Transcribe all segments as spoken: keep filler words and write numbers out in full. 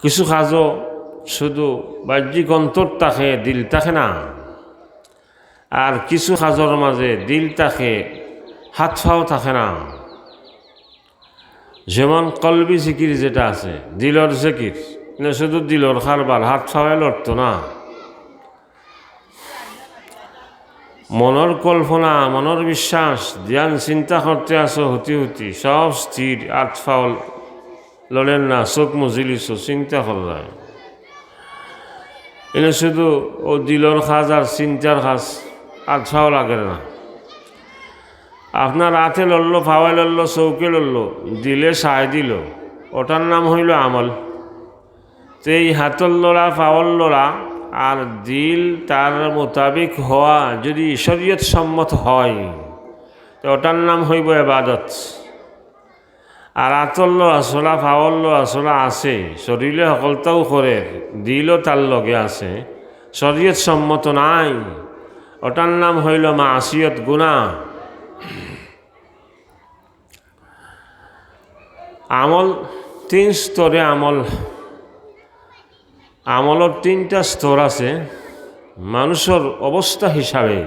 কিছু কাজও শুধু বাহ্যিক অন্তর থাকে, দিল থাকে না। আর কিছু কাজর মাঝে দিল থাকে, হাত পাও থাকে না। যেমন কলবি জিকির যেটা আছে, দিলর জিকির, মানে শুধু দিলর কারবার, হাত পাওয়ে লড়তো না। মনর কল্পনা, মনর বিশ্বাস, ধ্যান চিন্তা করতে আছো হুতি হুতি, সব স্থির, হাত পাও লড়ের না, চোখ মুজিলিছো, চিন্তা কররায়। এনে শুধু ও দিলর কাজ আর চিন্তার কাজ, হাত পাও লাগের না। আপনার হাতে লড়লো, পাওয়ে লড়লো, চোখে লড়লো, দিলে সায় দিল, ওটার নাম হইল আমল। তো এই হাতর লড়া, পাওর লড়া আর দিল তার মোতাবিক হওয়া যদি শরীয়ত সম্মত হয়, তো ওটার নাম হইব এবাদত। আর হাতর লড়াচড়া, পাওর লড়াচড়া আছে, শরীরে হকলতাও করে, দিলও তার লগে আছে, শরীয়ত সম্মত নাই, ওটার নাম হইল মাসিয়ত, গুনাহ। আমল, তিন স্তরে আমল। আমলর তিনটা স্তর আছে। মানুষর অবস্থা হিসাবে,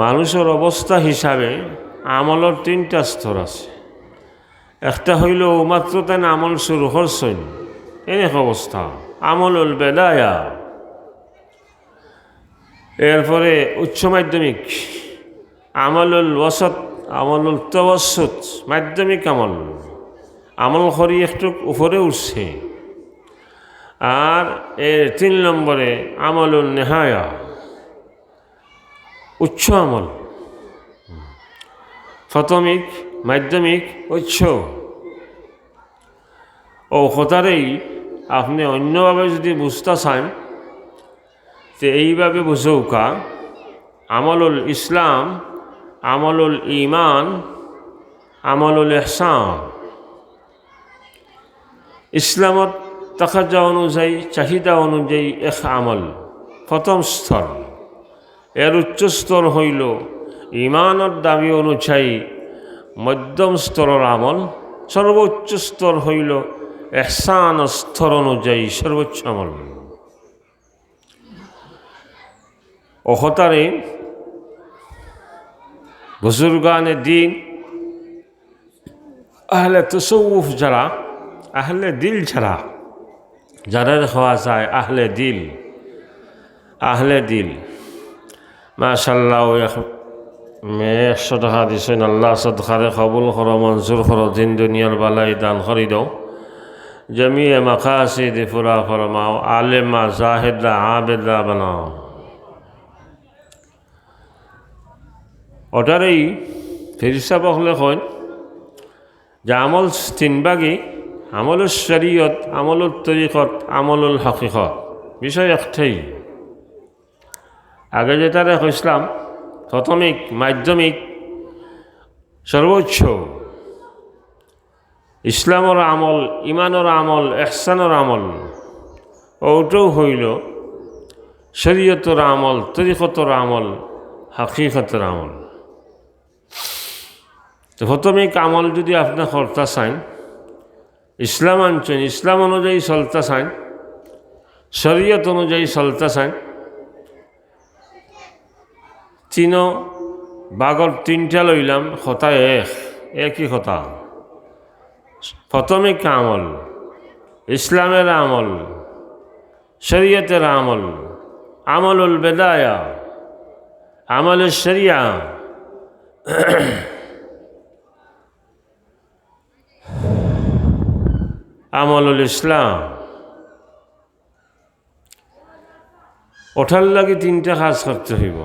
মানুষর অবস্থা হিসাবে আমলর তিনটা স্তর আছে। একটা হইল মাত্র তাইন আমল শুরু করছইন, এন এক অবস্থা, আমলুল বেদায়া। এরপরে উচ্চ মাধ্যমিক, আমলুল ওয়াসাত, আমলুল তাওয়াসসুত, মাধ্যমিক আমল, আমল করি একটু উপরে উঠছে। আর এর তিন নম্বরে আমলুন নেহায়া, উচ্চ আমল, প্রাথমিক, মাধ্যমিক, উচ্চ। ও কথারেই আপনি অন্যভাবে যদি বুঝতা চাইন, তে এইভাবে বুঝউক্কা, আমলুল ইসলাম, আমলুল ঈমান, আমলুল ইহসান। ইসলামত তাকাজা অনুযায়ী, চাহিদা অনুযায়ী এক আমল, প্রথম স্তর। এর উচ্চ স্তর হইল ঈমানর দাবি অনুযায়ী মধ্যম স্তরর আমল, সর্বোচ্চ স্তর হইল ইহসান স্তর অনুযায়ী সর্বোচ্চ আমল। অখতারে বুজুর্গানে দিন, আহলে তসৌফ যারা, আহলে দিল যারা, যারারে কওয়া যায় আহলে দিল, আহলে দিল। মাশাআল্লাহ, ও এক মেয়ে একশো টাকা দিছইন, আল্লাহ সদকারে কবুল করো, মঞ্জুর করো, দিন দুনিয়ার বালাই দান করি দাও। জমিয়ে মাকাসিদ পুরা ফরমাও, আলেমা জাহেদা আবেদা বানাও। ওটারেই ফিরিস্তা বকলে কইন যে আমল তিন ভাগই, আমলুল শরীয়ত, আমলুল তরিকত, আমলুল হকিকত, বিষয় একটাই। আগে যেটারে কইছিলাম, প্রাথমিক, মাধ্যমিক, সর্বোচ্চ, ইসলামর আমল, ইমানর আমল, ইহসানর আমল, ওটাও হইল শরীয়তর আমল, তরিকতর আমল, হকিকতর আমল। তো প্রাথমিক আমল যদি আপনি করতা চাইন, ইসলাম আনছইন, ইসলাম অনুযায়ী চলতা চাইন, শরীয়ত অনুযায়ী চলতা চাইন, তিনো ভাগর তিনটা লইলাম, কথা এক, একই কথা। প্রাথমিক আমল, ইসলামের আমল, শরীয়তের আমল, আমলুল বেদায়া, আমলুল শরিয়া, আমলুল ইসলাম। ওটার লাগি তিনটা কাজ করতে হইব।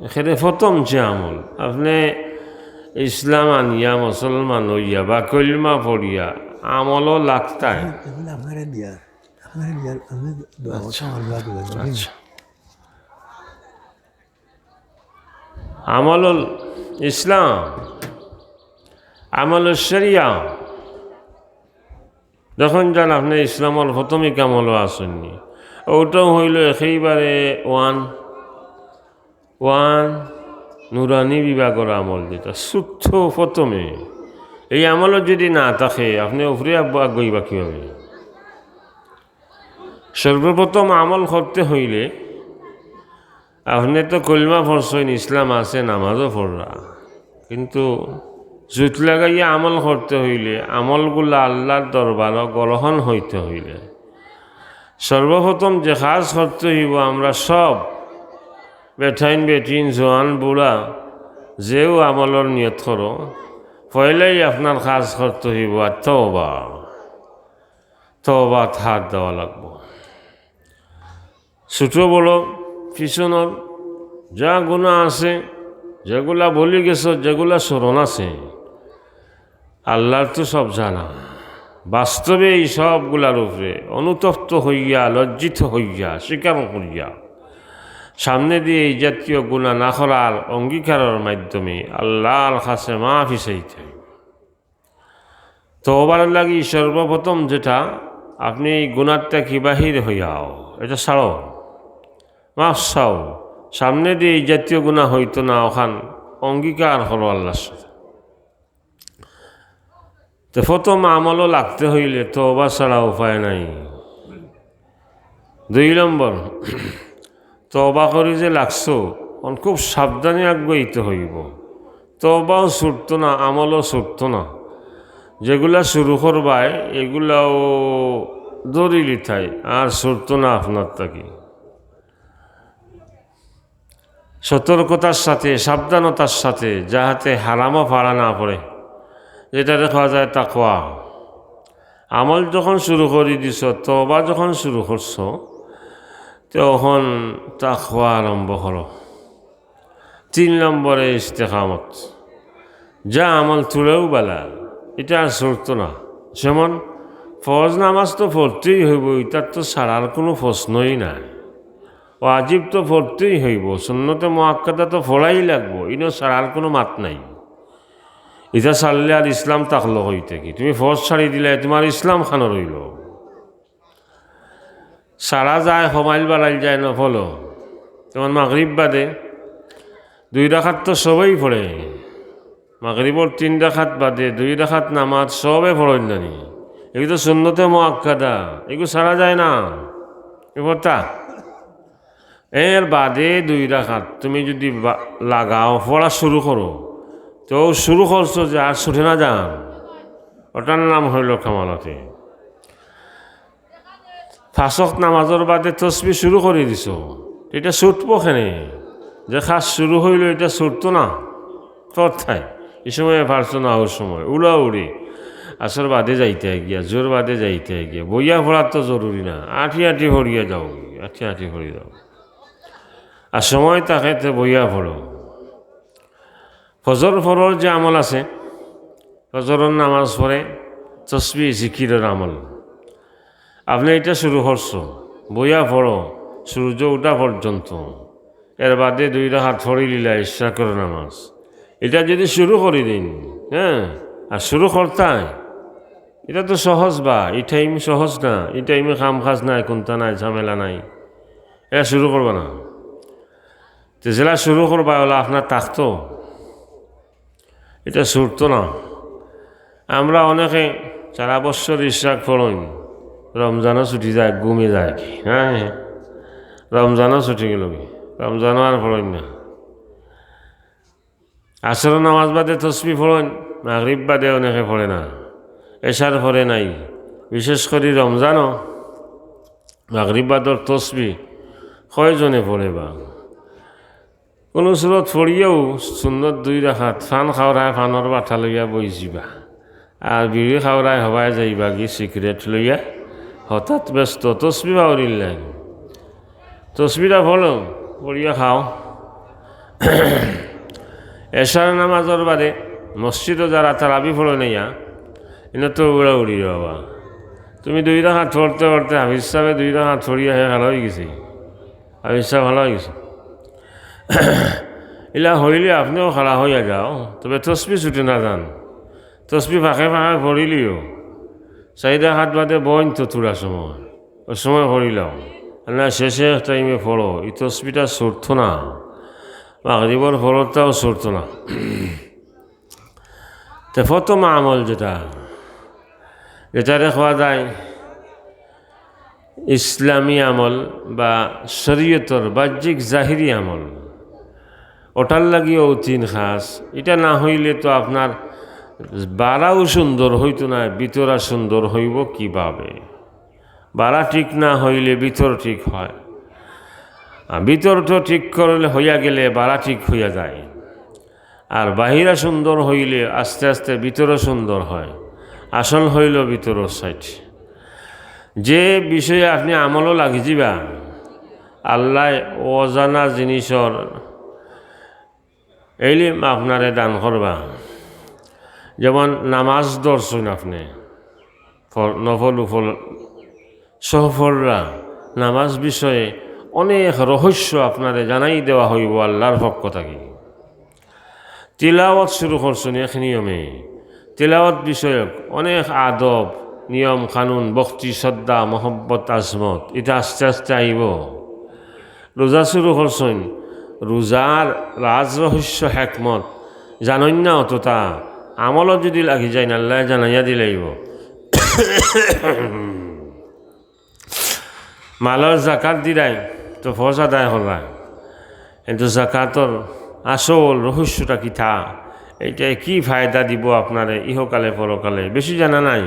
এখানে প্রথম যে আমল, আপনি ইসলাম আনিয়া, মুসলমান হইয়া বা কলমা পড়িয়া আমলও লাগতায়। এগুলো আপনারা দিয়া, আপনারা দিয়া, আপনি দোয়া করতে, আমার দোয়া করবেন। আচ্ছা। আমলুল ইসলাম, আমলুল শরিয়া। যখন যান আপনি ইসলামর প্রাথমিক আমলও আছেননি, ওটাও হইল একেবারে ওয়ান, ওয়ান নুরানি বিভাগর আমল, যেটা শুদ্ধ প্রথমে। এই আমলও যদি না থাকে, আপনি উপরে আগ-, আগুইবা কিভাবে? সর্বপ্রথম আমল করতে হইলে আপনে তো কলিমা পড়ছইন, ইসলাম আছে, নামাজও পড়রা, কিন্তু জুত লাগাইয়া আমল করতে হইলে, আমলগুলা আল্লার দরবারো গ্রহণ হইতে হইলে সর্বপ্রথম যে কাজ করতে হইবো, আমরা সব বেটাইন বেটিন, জোয়ান বুড়া, যেউ আমলর নিয়ত করো, পয়লাই আপনার কাজ করতে হইবো আর তওবা। তওবাত হাত দেওয়া লাগবো। ছোট বড় পিছনর যা গুনা আছে, যেগুলা ভুলি গেছো, যেগুলা স্মরণ আছে, আল্লার তো সব জানা। বাস্তবে এই সবগুলার উপরে অনুতপ্ত হইয়া, লজ্জিত হইয়া, স্বীকার করিয়া সামনে দিয়ে এই জাতীয় গুনা না করার অঙ্গীকারর মাধ্যমে আল্লার কাছে মাফি চাইতে হইবো। তওবার লাগি সর্বপ্রথম যেটা, আপনে এই গুনার থাকি বাহির হইয়াও, এটা ছাড়ো, মাফ চাও, সামনে দিয়ে এই জাতীয় গুনা হইতো না, অখান অঙ্গীকার করো আল্লার সাথে। তো প্রথম আমলও লাগতে হইলে তওবা ছাড়া উপায় নাই। দুই নম্বর, তওবা করি যে লাগছো, অখন খুব সাবধানে আগুয়াইতে হইবো। তওবাও ছুটতো না, আমলও ছুটতো না। যেগুলা শুরু করবায়, এগুলাও ধরিলিতায়, আর ছুটতো না আপনার থাকি। সতর্কতার সাথে, সাবধানতার সাথে, যাহাতে হারামও পাড়া না পড়ে, যেটারে কওয়া যায় তাকওয়া। আমল যখন শুরু করি দিছো, তওবা যখন শুরু করছো, তখন তাকওয়া আরম্ভ করো। তিন নম্বরে ইস্তেকামত। যা আমল তুলেও বালা, এটা আর ছুটতো না। যেমন ফরজ নামাজ তো পড়তেই হইবো, এটার তো ছাড়ার কোনো প্রশ্নই নাই। ওয়াজিব তো পড়তেই হইবো, সুন্নতে মুআক্কাদা তো পড়াই লাগবো, ইনো ছাড়ার কোনো মাত নাই। এটা ছাড়লে আর ইসলাম থাকলো কই থাকি? তুমি ফরজ ছাড়ি দিলে তোমার ইসলাম খানো রইলো? ছাড়া যায়, কমাইল বাড়াইল যায়, নফলো। যেমন মাগরিব বাদে দুই রাকাত তো সবেই পড়ে, মাগরিবর তিন রাকাত বাদে দুই রাকাত নামাজ সবে পড়ইন না নি? এগু তো সুন্নতে মুআক্কাদা, এগু ছাড়া যায় না। এ পড়তা? এর বাদে দুই রাকাত তুমি যদি বা-, লাগাও, পড়া শুরু করো, তো শুরু করছো যে আর ছুটে না যান, ওটার নাম হইল কামালাতে। পাঁচ ওয়াক্ত নামাজর বাদে তসবি শুরু করি দিছো, এটা ছুটবো কেনে? যে কাজ শুরু হইল, এটা ছুটতো না। কোথায়? এই সময় পারছো না, ওর সময় উড়াউড়ি, আসর বাদে যাইতে গিয়া, জোর বাদে যাইতে গিয়া, বইয়া পড়ার তো জরুরি না, আটি আটি পড়িয়া যাও, আটি আটি পড়ি যাও। আর সময় থাকে তে বইয়া পড়ো। ফজর পরর যে আমল আছে, ফজরর নামাজ পরে তসবি জিকিরর আমল। আপনে এটা শুরু করছো, বইয়া পড়ো সূর্য উঠা পর্যন্ত, এর বাদে দুই রাকাত পড়ি লিলা ইশরাকর নামাজ। এটা যদি শুরু করি দিন, হ্যাঁ, আর শুরু করতায়, এটা তো সহজ বা, এই টাইম সহজ না, এই টাইমে কাম কাজ নাই, কোনটা নাই, ঝামেলা নাই, এটা শুরু করবা না। তো যেলা শুরু করবা, ওলা আপনার থাকতো, এটা ছুটতো না। আমরা অনেকে সারা বছর ইশরাক পড়ইন, রমজানও ছুটি যায়, ঘুমে যায় কি, হ্যাঁ, রমজানও ছুটি গেল কি, রমজানও আর পড়ইন না। আসর নামাজ বাদে তসবি পড়ইন, মাগরিব বাদে অনেকে পড়ে না, এশার পরে নাই। বিশেষ করি রমজানও মাগরিব বাদর তসবি কয়জনে পড়ে বা? কোনো সুরত পড়িয়াও সুন্নত দুই রাকাত, ফান খাওরায় ফানর বাটা লইয়া বই যিবা। আর বিড়ি খাওরায় হবায় যাইবা গি সিগারেট লইয়া, হঠাৎ ব্যস্ত, তসবি বাউরিল্লাইন। তসবিটা পড়ো, পড়িয়া খাও। এশার নামাজর বাদে মসজিদও যারা তারাবি পড়ে নাইয়া, ইনো তো উড়াউড়ি রে বাবা। তুমি দুই রাকাত পড়তে পড়তে হাফিজ সাহেবে দুই রাকাত পড়িয়া হে খাড়া হয়ে গেছে, হাফিজ সাহেব খাড়া হয়ে গেছে। ইলা হইলে আপনেও খাড়া হইয়া যাও, তবে তসবি ছুটে না যান। তসবি ফাঁকে ফাঁকে পড়িলিও, চাইর রাকাত বাদে বইন তো থুড়া সময়, ওই সময় পড়িলাও। আর না, শেষে এক টাইমে পড়ো, এই তসবিটা ছুটতো না, মাগরিবর পররটাও ছুটতো না। তে প্রথম আমল যেটা, যেটারে কওয়া যায় ইসলামী আমল বা শরীয়তর বাহ্যিক জাহিরি আমল, ওটার লাগিও তিন খাস। ইটা না হইলে তো আপনার বারাও সুন্দর হইতো না, ভিতরা সুন্দর হইব কিভাবে? বারা ঠিক না হইলে ভিতর ঠিক হয়, আর ভিতর তো ঠিক করলে, হইয়া গেলে বারা ঠিক হইয়া যায়। আর বাহিরা সুন্দর হইলে আস্তে আস্তে ভিতরও সুন্দর হয়। আসল হইল ভিতরর সাইড। যে বিষয়ে আপনি আমলও লাগি যিবা, আল্লাহ অজানা জিনিসর ইলিম আপনারে দান করবা। যেমন নামাজ ধরছইন আপনি, ফর-, নফল উফল সহ পড়রা, নামাজ বিষয়ে অনেক রহস্য আপনারে জানাই দেওয়া হইব আল্লাহর পক্ষ থাকি। তিলাওয়াত শুরু করছইন এক নিয়মে, তিলাওয়াত বিষয়ক অনেক আদব, নিয়ম কানুন, ভক্তি, শ্রদ্ধা, মহব্বত, আজমত, ইটা আস্তে আস্তে আইব। রোজা শুরু করছইন, রোজার রাজ রহস্য, হেকমত জানইন না অতটা, আমলও যদি লাগি যায়, আল্লাহ জানাইয়া দিলাইব। মালর জাকাত দিরায় তো ফরজ আদায় কররায়, কিন্তু জাকাতর আসল রহস্যটা কিতা, এইটায় কি ফায়দা দিব আপনারে ইহকালে পরকালে, বেশি জানা নাই,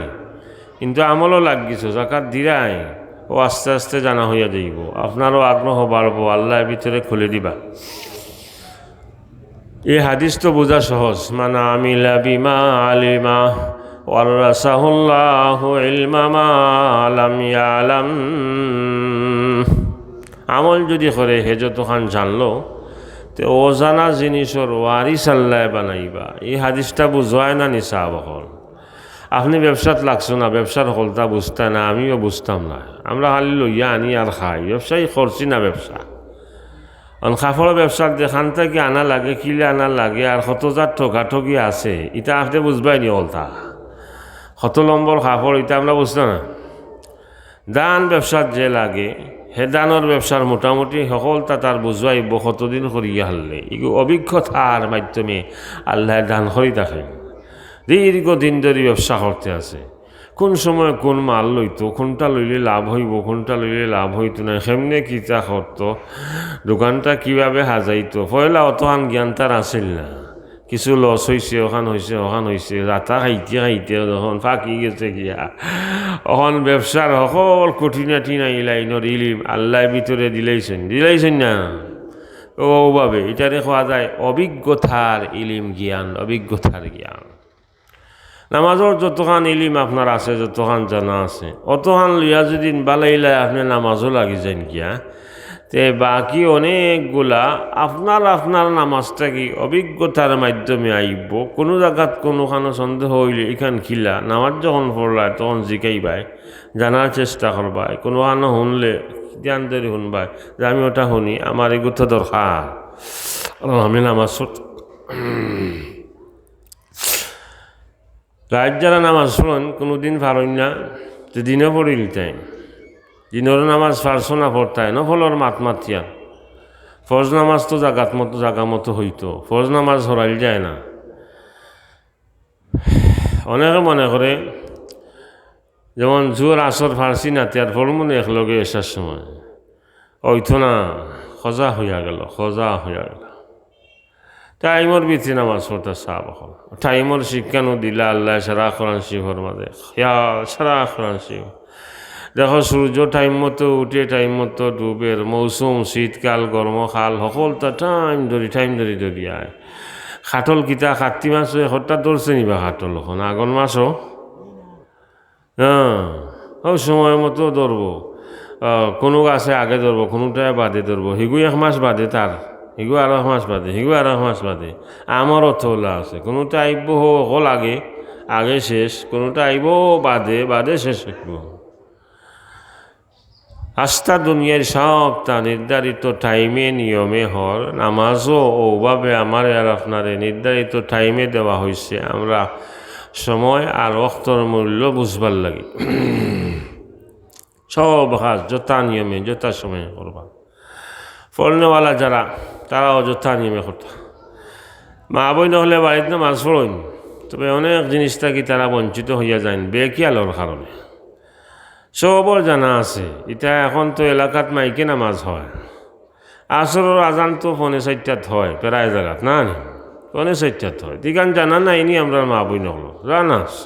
কিন্তু আমলও লাগিছো, জাকাত দিরায়, ও আস্তে আস্তে জানা হইয়া যাইব, আপনারও আগ্রহ বাড়বো, আল্লাহ ভিতরে খুলে দিবা। এই হাদিস তো বোঝা সহজ, মান আমিলা বিমা আলিমা ওয়ারাসাহুল্লাহু ইলমা মা লাম ইয়ালাম। আমল যদি করে, হে যতখান জানলো, তে অজানা জিনিসর ওয়ারিস আল্লাহ বানাইবা। এই হাদিসটা বুঝায় না নি সাহাব অকল? আপনি ব্যবসাত লাগছো না, ব্যবসার হকলতা বুঝতা না, আমিও বুঝতাম না। আমরা খালি লইয়া আনি আর খাই, ব্যবসায়ী করছি না ব্যবসা। অন কাপড় ব্যবসার যেখান থাকি আনা লাগে, কিলা আনা লাগে, আর কত জাত ঠকাঠকি আছে, ইটা আপনি বুঝবায় নি হকলতা। কত নম্বর কাপড়, ইটা আমরা বুঝতাম না। ধান ব্যবসাত যে লাগে, হে ধানর ব্যবসার মোটামুটি হকলতা তার বুঝাইব কতদিন করিয়া হারলে। ইগু অভিজ্ঞতার মাধ্যমে আল্লাহ দান করি থাকে। দীর্ঘদিন ধরি ব্যবসা করতে আছে, কোন সময় কোন মাল লইতো, কোনটা লইলে লাভ হইব, কোনটা লইলে লাভ হইতো না, কেমনে কিতা করতো, দোকানটা কিভাবে হাজাইতো, পয়লা অতখান জ্ঞান তার আছিল না। কিছু লস হইছে, অখান হইছে, অখান হইছে, রাতা খাইতে খাইতে যখন ফাঁকি গেছে গিয়া, অখন ব্যবসার হকল খুঁটিনাটি নাই লাইনর ইলিম আল্লাহ ভিতরে দিলাইছইন, দিলাইছইন না? ও ভাবে, ইটারে কওয়া যায় অভিজ্ঞতার ইলিম জ্ঞান, অভিজ্ঞতার জ্ঞান। নামাজর যতখান ইলিম আপনার আছে, যতখান জানা আছে, অতখান লইয়া যদি বালাইলায় আপনি নামাজও লাগি যাইন গিয়া, তে বাকি অনেকগুলা আপনার, আপনার নামাজ থাকি অভিজ্ঞতার মাধ্যমে আইব। কোনো জাগাত কোনোখানো সন্দেহ হইলে ইখান কিলা, নামাজ যখন পড়লায় তখন জিকাইবায়, জানার চেষ্টা করবায়। কোনোখানো হুনলে ধ্যান ধরি হুনবায় যে আমি ওটা হুনি, আমার এগুতো দরকার, কারণ আমি নামাজ পড়তে রাইত যারা নামাজ পড়ইন, কোনোদিন পারইন না, তে দিনও পড়িলিতাইন। দিনর নামাজ পারছো না পড়তায়, নফলর মাত মাতিয়া। ফরজ নামাজ তো জাগাত মতো, জাগা মতো হইতো, ফরজ নামাজ হরাইল যায় না। অনেকে মনে করে, যেমন জোহর আসর পারছি না, তে আর পড়মু না একলগে এশার সময়। অইতো না, খজা হইয়া গেল, খজা হইয়া গেল। টাইমর ভিতরে নামাজ পড়তা সাহাব অকল। টাইমর শিক্ষা নু দিলা আল্লাহ সারা কোরআন শরীফর মাঝে। ইয়া, সারা কোরআন শরীফ। দেখো, সূর্য টাইম মতো উঠে, টাইম মতো ডুবের, মৌসুম, শীতকাল, গরমকাল, হকলতা টাইম ধরি, টাইম ধরি ধরি আয়। কাটল কিতা, কার্তি মাসো হঠাৎ ধরছে নিবা কাটল, অখন আগন মাসো। হ্যাঁ, ও সময় মতো ধরবো। আহ, কোনো গাছে আগে ধরবো, কোনোটায় বাদে ধরবো। হিগু এক মাস বাদে তার, হিগু আরো এক মাস বাদে, হিগু আরো এক মাস বাদে। আমরও থলা আছে, কোনোটা আইব হো-, হকল আগে, আগে শেষ, কোনোটা আইব বাদে, বাদে শেষ হইব। আস্তা দুনিয়ার সবতা নির্ধারিত টাইমে নিয়মে হর, নামাজও ওভাবে আমারে আর আপনারে নির্ধারিত টাইমে দেওয়া হইছে। আমরা সময় আর অক্তর মূল্য বুঝবার লাগি। সব কাজ যথা নিয়মে, যথা সময়ে করবা। পড়নেওয়ালা যারা, তারাও যথা নিয়মে করতা। মা বইন অকলে বাড়িত নামাজ পড়ইন, তবে অনেক জিনিস থাকি তারা বঞ্চিত হইয়া যাইন বেখিয়ালর কারণে। সবর জানা আছে, ইটা এখন তো এলাকাত মাইকে নামাজ হয়। আসরর আজান তো পৌনে চাইরটাত হয়, প্রায় জাগাত না নি? পৌনে চাইরটাত হয়। ইখান জানা নাই নি আমরার মা বইন অকলর? জানা আছে।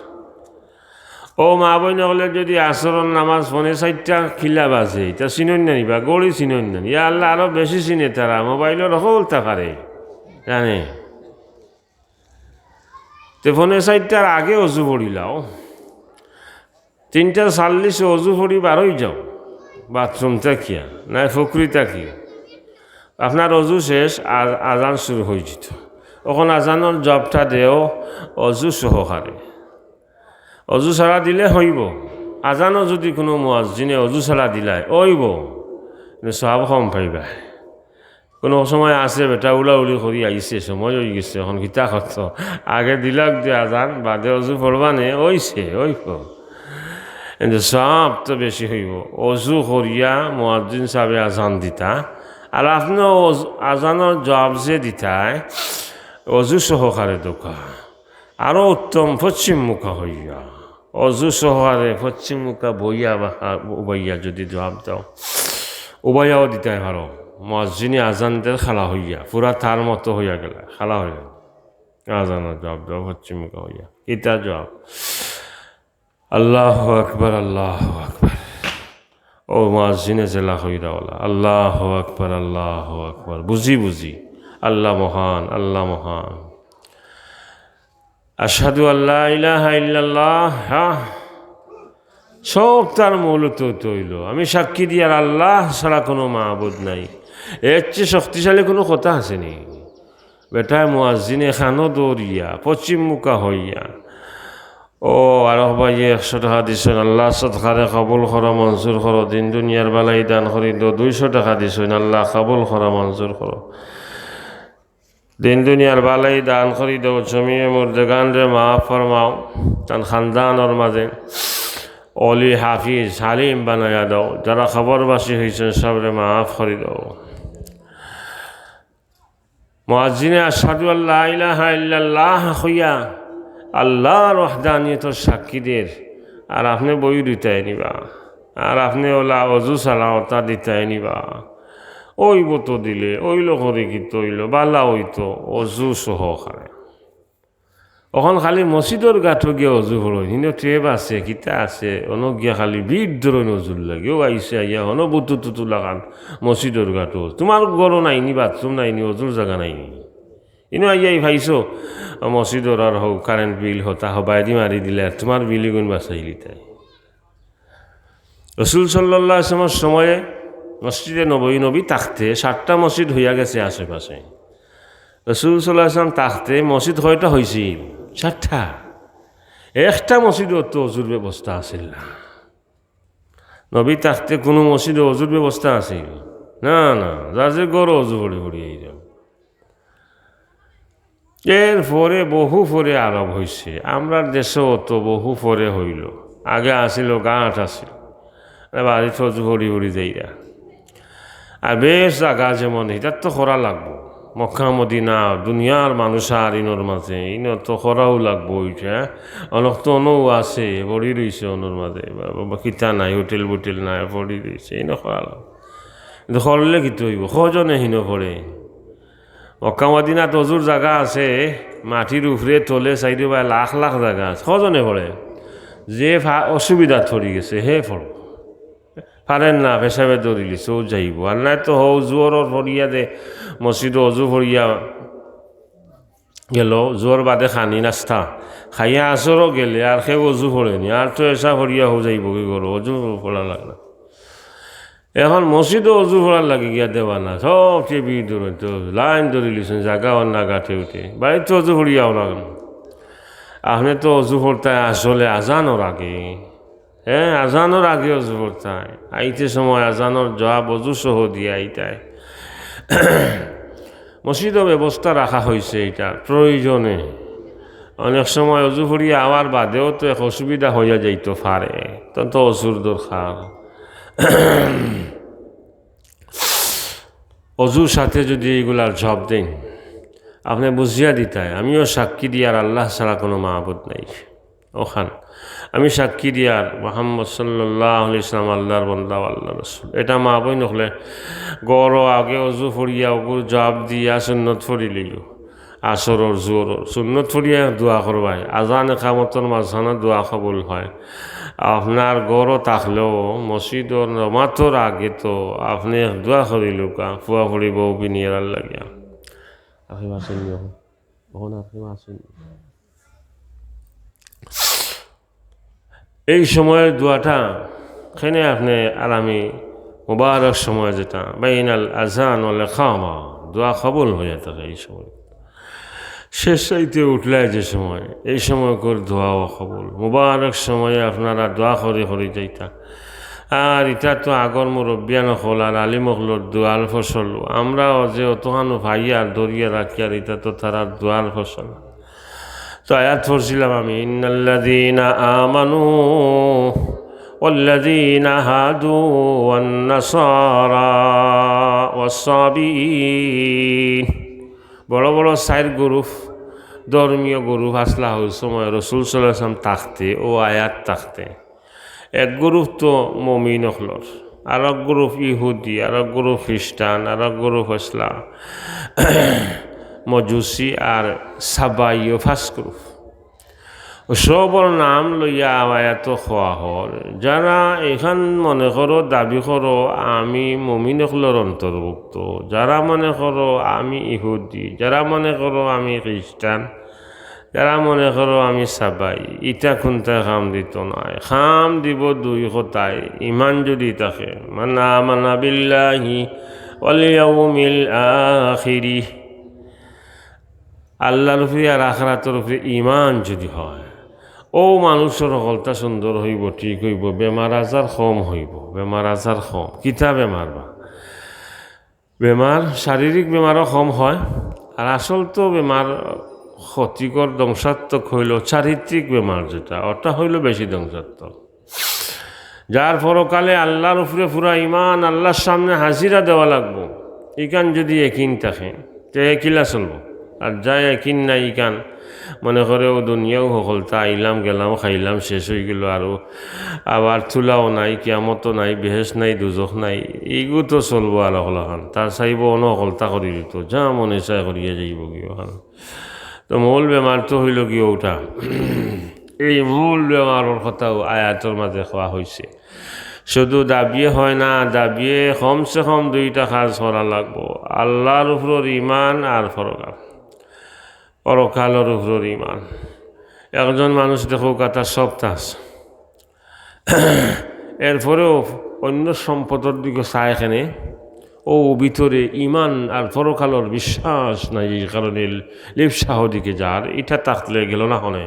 অউ মা বইন অকলে যদি আসরর নামাজ পৌনে চাইরটা কিলা বাজে, ইটা চিনইন না নি বা ঘড়ি চিনইন না নি? ইয়া আল্লাহ, আরো বেশি চিনে তারা, মোবাইলর হকলতা পারে, জানে। তে পৌনে চাইরটার আগে অজু পড়িলাও। তিনটা চল্লিশে অজু পড়ি বারই যাও, বাথরুম থাকিয়া, নায় ফুকরি থাকি। আপনার অজু শেষ, আর আজান শুরু অইযিতো। অখন আজানর জবাবটা দেও অজু সহকারে। অজু ছাড়া দিলে অইবো। আজানও যদি কুনু মুয়াজ্জিনে অজু ছাড়া দিলায়, অইবো, কিন্তু সওয়াব কম পাইবায়। কুনু সময় আছে বেটা উলাউলি করি আইছে, সময় অইগেছে, অখন কিতা করতো? আগে দিলাউক দে আজান, বাদে অজু পড়বা নে, অইছে, অইবো। কিন্তু সওয়াব তো বেশি অইবো। অজু করিয়া মুয়াজ্জিন সাবে আজান দিতা, আর আপনে অজু, আজানর জবাব যে দিতায়, অজু সহকারে দেউক্কা। আরো উত্তম পশ্চিম মুখা অইয়া, অজু সহকারে পশ্চিম মুখা বইয়া বা হা-, উবাইয়া যদি জবাব দেও, উবাইয়াও দিতায় পারো। মুয়াজ্জিনে আজান দের খাড়া অইয়া, পুরা তার মতো অইয়া গেলা, খাড়া অইয়া। আজানর জবাব দেও পশ্চিম মুখা অইয়া। কিতা জবাব? আল্লাহু আকবার, আল্লাহু আকবার। অউ মুয়াজ্জিনে যেলা কইরা অলা, আল্লাহু আকবার, আল্লাহু আকবার। বুজি বুজি, আল্লাহ মহান, আল্লাহ মহান। আশহাদু আল্লা ইলাহা ইল্লাল্লাহ, হ্যাঁ? সব তার মৌলত তো অইলো, আমি সাক্ষী দিয়ার আল্লাহ ছাড়া কুনু মাবুদ নাই। এর চেয়ে শক্তিশালী কুনু কথা আছে নি? বেটায় মুয়াজ্জিনে কানো ধরিয়া, পশ্চিম মুখা অইয়া, ও আরক ভাইয়ে একশো টেকা দিছইন, আল্লাহ সদকারে কবুল করো, মঞ্জুর করো, দিন দুনিয়ার বালাই দান করি দেও। দুইশো টেকা দিছইন, আল্লাহ কবুল করো, মঞ্জুর করো। দিন দুনিয়ার বালাই দান করি দেও, জমিয়ে মুর্দেগানরে মাফ ফরমাও, তান খানদানর মাঝে অলি হাফিজ হালিম বানাইয়া দেও, যারা কবরবাসী অইছইন সবরে মাফ করি দেও। মুয়াজ্জিনে আশহাদু আল্লা ইলাহা ইল্লাল্লাহ কইয়া আল্লাহর ওয়াহদানিয়তর সাক্ষী দের, আর আপনে বই দিতায় নিবা, আর আপনে অলা অজু ছাড়া অতা দিতায় নিবা। অইবো তো দিলে, অইলো করি কিতা অইলো, বালা অইতো, অজু সহকারে। অখন খালি মসজিদর ঘাটো গিয়া অজু পড়ইন, হিনো টেপ আছে, কিতা আছে, অনো গিয়া খালি ভিড় ধরইন অজুর লাগি। অউ আইছে আইয়া, হনো বুতু তুতু লাগান মসজিদর ঘাটো। তুমার ঘরো নাই নি, বাথরুম নাই নি, অজুর জাগা নাই নি? ইনো আইয়া ই পাইছো, মসজিদর আর হউ কারেন্ট বিল হতা হবায়দি মারি দিলে, আর তুমার বিল ইগুন বাচাইলিতায়। রসুল সাল্লাল্লাহু আলাইহি ওয়াসাল্লামর সময়ে মসজিদে নববী, নবী থাকতে সাতটা মসজিদ অইয়া গেছে আশেপাশে। রসুল সাল্লাল্লাহু আলাইহি ওয়াসাল্লাম থাকতে মসজিদ কয়টা অইছিল? সাতটা। একটা মসজিদও তো অজুর ব্যবস্থা আছিল না। নবী থাকতে কুনু মসজিদো অজুর ব্যবস্থা আছিল? না, না, যার যে ঘরো অজু পড়ি পড়ি অইযায়। এর পরে বহু পরে আরব অইছে, আমরার দেশো তো বহু পরে অইলো। আগে আছিল, ঘাট আছিল, বাড়িত অজু পড়ি পড়ি যাইরা। আর বেশ জাগা যেমন, ইতাত তো করা লাগবো। মক্কা মদিনা, দুনিয়ার মানুষ আর ইনোর মাঝে, ইনো তো করাউ লাগবো ইটা। অনেক তো অনও আছে, পড়ি রইছে অনোর মাঝে, বা, বা, বা কিতা নাই, হোটেল বুটেল নাই, পড়ি রইছে, ইনো করা লাগবো। কিন্তু করলে কিতা অইবো? কয়জনে হিনো পড়ে? মক্কা মদিনাত অজুর জাগা আছে, মাটির উপরে তলে সাইডে বায় লাখ লাখ জাগা আছে। কয়জনে পড়ে? যে ফা-, অসুবিধাত পড়ি গেছে, হে পড়বো। পারের না, পেশাবে ধরিলিছে, অউ যাইবো। আর নায় তো হউ জোহরর পড়িয়া দে, মসজিদো অজু পড়িয়া গেলো, জোহর বাদে খানি নাস্তা খাইয়া আসরো গেলে আর কেউ অজু পড়ে নি, আর তো এশা পড়িয়া হউ যাইবোগি ঘরো, অজু পড়া লাগে না। এখন মসজিদো অজু পড়ার লাগি গিয়া দেওয়া না, সবচেয়ে ভিড় ধরইন, তো লাইন ধরিলিছইন, জাগা অর না ঘাটে উঠে, বাড়িত তো অজু পড়িয়া অওয়া লাগে না। আপনে তো অজু পড়তায় আসলে আজানর আগে। হ্যাঁ, আজানর আগে অজু পড়তায়। আইতে সময় আজানর জবাব অজু সহ দিয়া আইতায়। মসজিদো ব্যবস্থা রাখা অইছে ইটার প্রয়োজনে। অনেক সময় অজু পড়িয়া আওয়ার বাদেও তো এক অসুবিধা অইয়া যাইতো পারে, তখন তো অজুর দরকার। অজুর সাথে যদি ইগুলার জবাব দেইন, আপনে বুঝিয়া দিতায়, আমিও সাক্ষী দিয়ার আল্লাহ ছাড়া কুনু মাবুদ নাই। অখান। আমি সাক্ষী দিয়ার মুহাম্মদ সাল্লাল্লাহু আলাইহি ওয়াসাল্লাম আল্লাহর বান্দা, আল্লাহর রাসূল। এটা মা বইন অকলে ঘরো আগে অজু পড়িয়া অগুর জবাব দিয়া সুন্নত পড়িলিও। আসরর, জোহরর সুন্নত পড়িয়া দোয়া করবায়। আজান একামতর মাঝখানো দোয়া কবুল হয়। আপনার ঘরো থাকলেও মসজিদর নমাজর আগে তো আপনে এক দোয়া করিলউক্কা, ফুয়া ফুড়ি বউ বিনিয়ার লাগিয়া। আখি মাসুন নিও। অখন আখি মাসুন। এই সময়র দোয়াটা কেনে আপনে আর আমি, মুবারক সময় যেটা, বাইনাল আজান ওয়াল ইকামা, দোয়া কবুল হইয়া থাকে এই সময়। শেষ রাইতে উঠলায় যে সময়, এই সময়কর দোয়াও কবুল। মুবারক সময়ে আপনারা দোয়া করি করি যাইতা। আর ইটা তো আগর মুরব্বিয়ান অকল আর আলিম অকলর দোয়ার ফসল। আমরাও যে অতখানো পাইয়ার ধরিয়া রাখিয়ার, ইটা তো তারার দোয়ার ফসল। তো আয়াত পড়ছিলাম আমি, ইন্নাল্লাযীনা আমানু ওয়াল্লাযীনা হাদু ওয়ান নাসারা ওয়াস সাবিঈন। বড় বড় চাইর গ্রুপ, ধর্মীয় গ্রুপ আছলা অউ সময় রসুল সাল্লাল্লাহু আলাইহি ওয়াসাল্লাম থাকতে, অউ আয়াত থাকতে। এক গ্রুপ তো মুমিন অকলর, আরক গ্রুপ ইহুদি, আরক গ্রুপ খ্রিস্টান, আরক গ্রুপ ইসলাম মজুসি আর সাবাইও ফার্স্ট গ্রুপ। সবর নাম লইয়া আয়াত কওয়া হর। যারা এখান মনে করো, দাবি করো আমি মুমিন অকলর অন্তর্ভুক্ত, যারা মনে করো আমি ইহুদি, যারা মনে করো আমি খ্রিস্টান, যারা মনে করো আমি সাবাই, ইটা কুন্তায় কাম দিতো নায়। কাম দিবো দুই কথায়, ইমান যুদি থাকে। মান আমানা বিল্লাহি ওয়াল ইয়াউমিল আখিরি, আল্লাহর উপরে আর আখিরাতর উপরে ইমান যুদি হয়, অউ মানুষর হকলতা সুন্দর হইবো, ঠিক হইবো, বেমার আজার কম হইবো, বেমার আজার কম। কিতা বেমার বা? বেমার, শারীরিক বেমারও কম হয়। আর আসল তো বেমার ক্ষতিকর, ধ্বংসাত্মক হইল চারিত্রিক বেমার যেটা, ওটা হইল বেশি ধ্বংসাত্মক। যার পরকালে আল্লাহর উপরে পুরা ইমান, আল্লাহর সামনে হাজিরা দেওয়া লাগবো, ইখান যুদি একিন থাকে, তে কিলা চলবো? আর যা একিন নাই ইখান, মনে করে অউ দুনিয়াও হকলতা, আইলাম, গেলাম, খাইলাম, শেষ হই গেল, আরো আবার তুলাও নাই, কিয়ামতও নাই, বেহেশত নাই, দুজখ নাই, ইগু তো চলবো আর অকলাখান। তার চাইবো অনো হকলতা করি দিত, যা মনে চায় করিয়া যাইবো গিয়া অখান। তো মূল বেমার তো হইল কি ওটা? এই মূল বেমারর কথাও আয়াতর মাঝে কওয়া হইছে। শুধু দাবিয়ে হয় না, দাবিয়ে কমসে কম দুইটা কাজ করা লাগবো, আল্লাহর উপরর ইমান আর পরকাল। পরকালর উপরর ইমান। একজন মানুষ দেখো, কথা সব তাস, এরপরেও অন্য সম্পদর দিকে চায় কেনে, অউ ভিতরে ইমান আর পরকালর বিশ্বাস নাই, এই কারণে লিপসাহ দিকে যার, ইটা থাকলে গেল না হনে।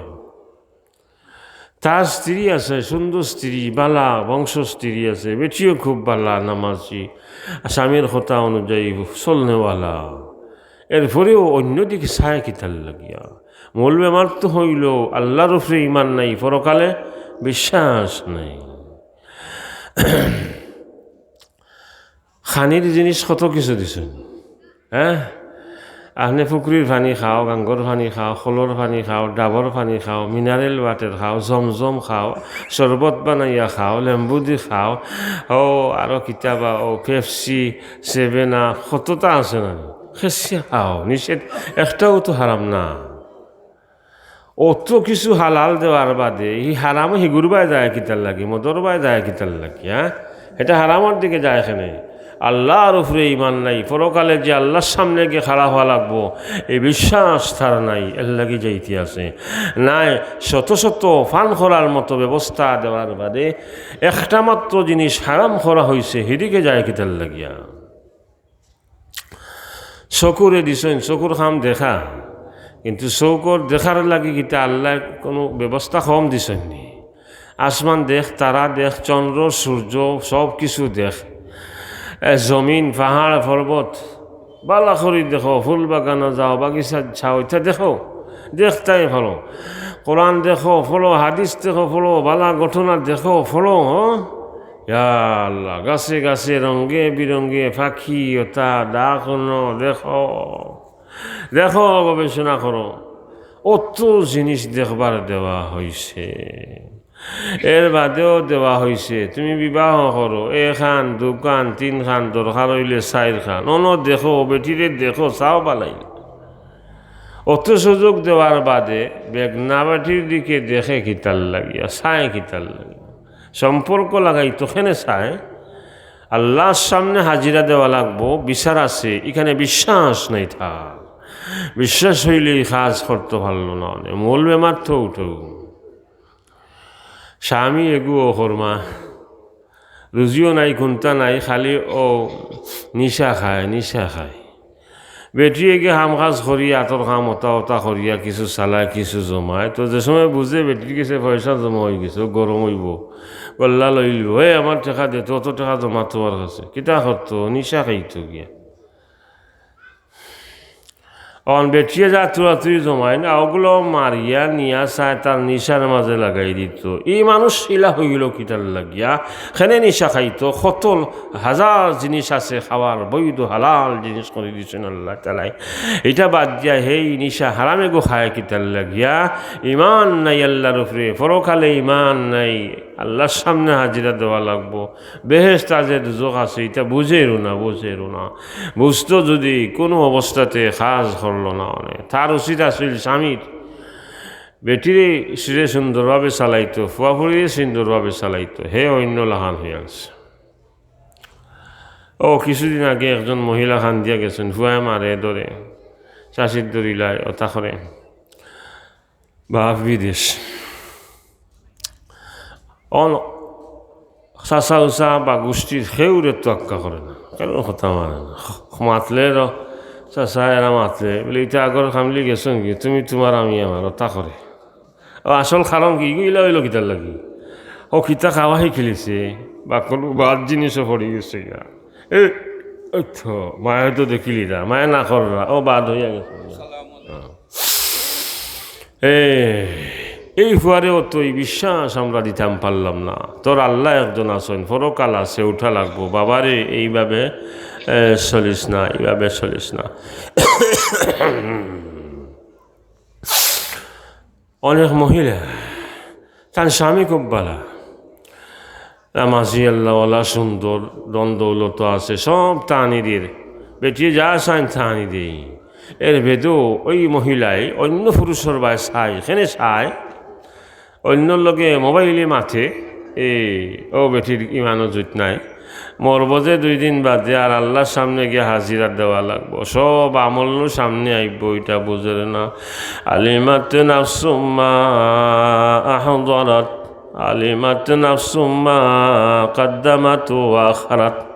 তার স্ত্রী আছে, সুন্দর স্ত্রী, বালা বংশ স্ত্রী আছে, বেটিও খুব বালা, নামাজি, স্বামীর কথা অনুযায়ী চলনেওয়ালা। এরপরেও অন্যদিকে চায় কিতার লাগিয়া? মূল বেমার তো হইল আল্লাহর উপরে ইমান নাই, পরকালে বিশ্বাস নাই। খানির জিনিস কত কিছু দিছইন, হ্যাঁ? আপনে পুকুরির পানি খাও, গাঙ্গর পানি খাও, কলর পানি খাও, ডাবর পানি খাও, মিনারেল ওয়াটার খাও, জমজম খাও, শরবত বানাইয়া খাও, লেম্বু দি খাও, ও আরো কিতাবা, ও পেপসি, সেভেন আপ, কততা আছে না? খেসিয়া খাও, নিষেধ, একটাও তো হারাম না। অত কিছু হালাল দেওয়ার বাদে ই হারামো হিগুর বায় যায় কিতার লাগি, মদর বায় যায় কিতার লাগি, হ্যাঁ? এটা হারামর দিকে যায় কেনে। আল্লাহর উপরে ইমান নাই, পরকালে যে আল্লাহর সামনে গিয়া খাড়া হওয়া লাগবো, এই বিশ্বাস তার নাই, এর লাগি যাইতে আছে। নাই, শত শত পান করার মতো ব্যবস্থা দেওয়ার বাদে একটা মাত্র জিনিস হারাম করা হইছে, হিদিকে যায় কিতার লাগিয়া? চকুরে দিছইন, চকুর কাম দেখা, কিন্তু চকুর দেখার লাগি কিতা আল্লায় কোনো ব্যবস্থা কম দিছইন নি? আসমান দেখ, তারা দেখ, চন্দ্র, সূর্য, সব কিছু দেখ, এ, জমিন, পাহাড়, পর্বত, বালা করি দেখো, ফুল বাগানো যাও, বাগিচা যাও, ইতা দেখো, দেখতায় পারো। কোরআন দেখো, পড়ো, হাদিস দেখো, পড়ো, বালা ঘটনা দেখো, পড়ো, হ্যাঁ? ইয়া আল্লাহ, গাছে গাছে, রঙে বিরঙে পাখি, ওতা ডাক অনো, দেখো, দেখো, গবেষণা করো। অত জিনিস দেখবার দেওয়া হইছে। এর বাদেও দেওয়া হইছে, তুমি বিবাহ করো, এখান, দুখান, তিনখান, দরকার অইলে চাইরখান। অনো দেখো, বেটিরে দেখো, চাও বালাই। অত সুযোগ দেওয়ার বাদে বেগনা বেটির দিকে দেখে কিতার লাগিয়া, চায় কিতার লাগিয়া? সম্পর্ক লাগাইতো কেনে চায়? আল্লাহর সামনে হাজিরা দেওয়া লাগবো, বিচার আছে, ইখানে বিশ্বাস নাই তার। বিশ্বাস অইলে ই কাজ করতো পারলো না, অনে মূল বেমার তো উঠো। স্বামী এগু অকর্মা, রুজিও নাই, কুন্তা নাই, খালি অউ নিশা খায়, নিশা খায়। বেটিয়ে গিয়া কাম কাজ করি, আতর কাম অতা অতা করিয়া কিছু চালায়, কিছু জমায়। তো যে সময় বুঝে বেটির গেছে পয়সা জমা অইগেছে, অউ গরম অইবো, গল্লা লইলিবো, "এ, আমার টেকা দে তো, অত টেকা জমা তুমার গেছে।" কিতা করতো? নিশা খাইতো গিয়া। অখন বেটিয়ে যা তুরাতুরি জমায় না, অগুলো মারিয়া নিয়া চায় তার নিশার মাঝে লাগাই দিতো। ই মানুষ ইলা অইলো কিতার লাগিয়া? কেনে নিশা খাইতো? কত হাজার জিনিস আছে খাওয়ার, বৈধ হালাল জিনিস করি দিছইন আল্লাহ তাআলায়। ইটা বাদ দিয়া হেই নিশা হারাম এগু খায় কিতার লাগিয়া? ইমান নাই আল্লাহর উপরে, পরকালে ইমান নাই, আল্লাহর সামনে হাজিরা দেওয়া লাগবো। বেহেশত আছে, দুজখ আছে, ইটা বুঝেরও না, বুঝেরও না। বুঝতো যদি কুনু অবস্থাতে কাজ করলো না, অনে তার উচিত আছিল স্বামীর বেটিরে সিরে সুন্দরভাবে চালাইতো, ফুয়াফুড়িরে সুন্দরভাবে চালাইতো, হে অইন্য লাখান অইয়া গেছে। অউ কিছুদিন আগে একজন মহিলা কান্দিয়া গেছইন, ফুয়ায় মারে ধরে, চাচির ধরিলায়, অতা করে। বাপ বিদেশ। অন চাচা উচা বা গুষ্টির কেউরে তোয়াক্কা করে না, কেউর কথা মানে না। মাতলে র-, চাচা এরা মাতলে, বলে, "ইতা আগর কামলি গেছইন গি, তুমি তুমার আমি আমার", অতা করে। অউ আসল কারণ কি? ইগু ইলা অইলো কিতার লাগি? অউ কিতা খাওয়া শিকিলিছে, বা কুনু বাদ জিনিসও পড়ি গেছে গিয়া। এ, অউ তো, মায়ে তো দেখিলি না, মায়ে না কররা, অউ বাদ অইয়া গেছে। হ্যাঁ। এ, এই ফুয়ারেও তো ই বিশ্বাস আমরা দিতাম পারলাম না। তোর আল্লাহ একজন আছইন, পরকাল আছে, উঠা লাগবো। বাবারে, এইভাবে, এ, চলিস না, এইভাবে চলিস না। অনেক মহিলা, তান স্বামী খুব বালা, নামাজি, আল্লাহওয়ালা, সুন্দর, ধন দৌলত আছে, সব তা আনি দের। বেটিয়ে যা চাইন তা আনি দেই। এর বেদও ওই মহিলায় অইন্য পুরুষর বায় চায়, কেনে চায়? অইন্যর লগে মোবাইলে মাতে, এ, অউ বেটির ইমানও জুত নাই। মরবো যে দুই দিন বাদে, আর আল্লাহর সামনে গিয়া হাজিরা দেওয়া লাগবো। সব আমল নু সামনে আইবো, ইটা বুঝের না। আলিমাত নাফসুম মা আহদারাত, আলিমাত নাফসুম মা কাদ্দামাত ওয়া আখরাত।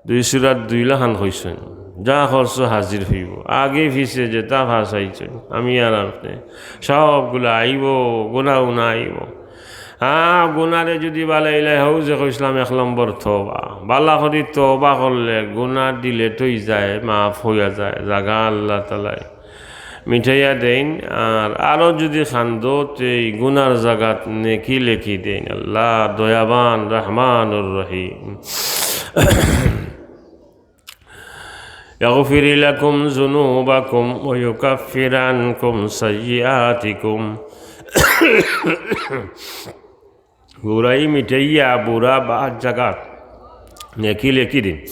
দুই সূরাত দুই লাখান কইছইন, যা করছো হাজির অইবো, আগে পিছে যেতা ফাঁসাইছইন, আমি আর আপনে, সবগুলা আইবো, গুনা গুনা আইবো। হ্যাঁ, গুনারে যুদি বালাইলাই, হউ যে কইছলাম এক নম্বর তওবা, বালা করি তওবা করলে গুনা delete অই যায়, মাফ অইয়া যায়, জাগা আল্লাহ তাআলায় মিটাইয়া দেইন। আর আরো যুদি কান্দো, তে এই গুনার জাগাত নেকি লেখি দেইন। আল্লাহ দয়াবান, রহমানুর রহিম। يغفر لكم ذنوبكم ويكفر عنكم سيئاتكم। বুরাই মিটাইয়া বুরা বাদ জাগাত নেকি লেখি দিন।